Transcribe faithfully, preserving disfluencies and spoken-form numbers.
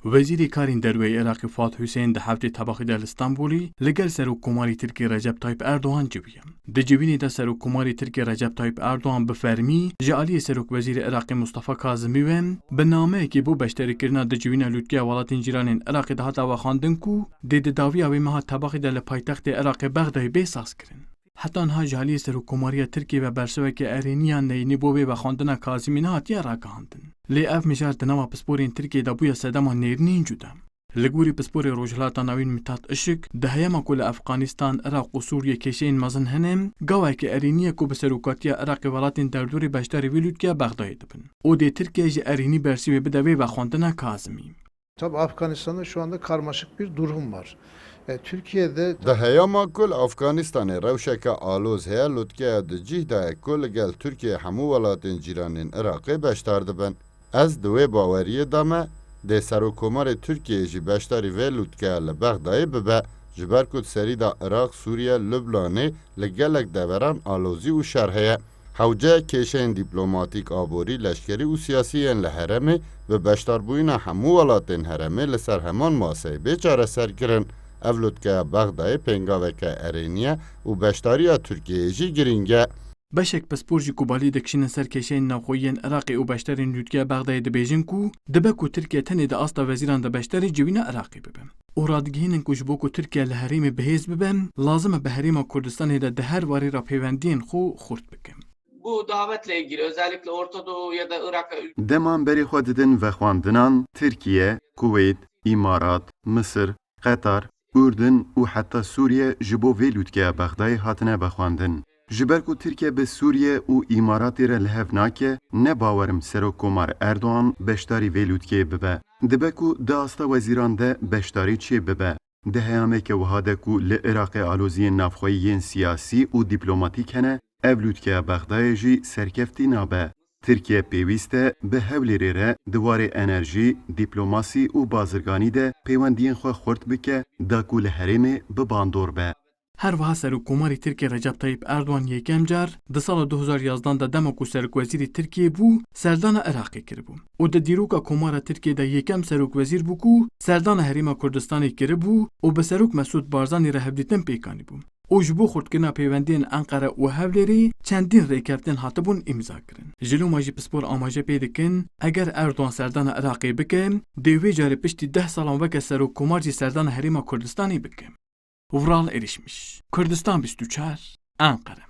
Wezîrê Karên Derve yê Iraqê Fuat Husên di heftê Tebaxê de li Stenbolê li gel Serokkomarê Tirkiyê Recep Tayyip Erdogan civiye. Di civînê de Serokkomarê Tirkiyê Recep Tayyip Erdogan bi fermî ji aliyê Serokwezîrê Iraqê Mustafa Kazimî ve bi nameyekê bo beşdarîkirina di civîna lûtkeya welatên cîranên Iraqê de hate vexwendin ku dê di dawiya vê meha Tebaxê de li paytextê Iraqê Bexdayê bê sazkirin. Heta niha ji aliyê Serokkomariya Tirkiyê ve bersiveke erênî ya neyînî bo vê vexwendina Kazimî nehatiye ragihandin. Lê ev mijar di nava pisporên Tirkiyê de bûye sedema nêrînên cuda. Li gorî pisporê Rojhilata Navîn Mithat Işik, di heyama ku li Efxanistan, Iraq û Sûriyê kêşeyên mezin hene, gaweke erênî ye ku bi serokatiya Iraqê welatên derdorê beşdarî vê lûtkeya Bexdayê dibin. Û dê Tirkiye ji erênî bersivê bide vê vexwendina Kazimî. Tabii Afganistan'da şu anda karmaşık bir durum var. E, Türkiye'de Di heyama ku li Afganistanê rewşeke aloz heye, lûtkeya di cih de ye ku li gel Tirkiyê hemû welatên cîranên Iraqê beşdar dibin. Ez di wê baweriyê de me, dê Serokkomarê Tirkiyeyê jî beşdarî vê lûtkeya li Bexdayê bibe, ji ber ku di serî de Iraq, Sûriye, Lubnanê li gelek deveran alozî û şer heye. Hewce kêşeyên dîplomatîk, aborî, leşkerî û siyasî yên li herêmê bi beşdarbûyîna hemû welatên herêmê li ser heman maseyê bê çareserkirin. Ev lûtkeya Bexdayê pêngaveke erênî ye û beşdariya Tirkiyeyê jî girîng e. Beşek pispor jî ku balî dikişînin ser kêşeyên navxweyî yên Iraqê û beşdarên lûtkeya Bexdayê dibêjin ku dibe ku Tirkiye tenê di asta wezîran de beşdarî civîna Iraqê bibe. Û radigihînin ku ji bo ku Tirkiye li herêmê bihêz bibe, lazim e bi Herêma Kurdistanê de di her warê re pêwendiyên xwe xurt bike. Bu davetle ilgili özellikle Orta Doğu ya da Irak'a Dema em berê xwe didin vexwendinan, Tirkiye, Kuweyt, Îmarat, Misir, Qetar, Urdun û heta Sûriye ji bo vê lûtkeya Bexdayê hatine vexwendin. Ji ber ku Tirkiye bi Sûriye û Îmaratê re li hev nake, ne bawer im Serokkomar Erdogan beşdarî vê lûtkeyê bibe. Dibe ku di asta wezîran de beşdarî çê bibe. Di heyameke wiha de ku li Iraqê aloziyên navxweyî yên siyasî û dîplomatîk hene, ev lûtkeya Bexdayê jî serkeftî nabe. Tirkiye pêwîst e bi Hewlêrê re di warê enerjî, dîplomasî û bazirganî de pêwendiyên xwe xurt bike, da ku li herêmê bi bandor be. Her wiha Serokkomarê Tirkiyê Recep Tayyip Erdogan yekem car di sala du hezar yazdan de dema ku Serokwezîrê Tirkiyê bû, serdana Iraqê kiribû û di dîroka Komara Tirkiyê de yekem serokwezîr bû ku serdana Herêma Kurdistanê kiribû û bi Serok Mesûd Barzanî re hevdîtin pêk anîbû. Û ji bo xurtkirina pêwendiyên Enqere û Hewlêrê çendîn rêkeftin hatibûn îmzakirin. Ji loma jî pispor amaje pê dikin, eger Erdogan serdana Iraqê bike, dê wê carê piştî deh salan weke Serokkomar jî serdana Herêma Kurdistanê bike. Vural Erişmiş, Kurdistan bîst û çar, Enqere.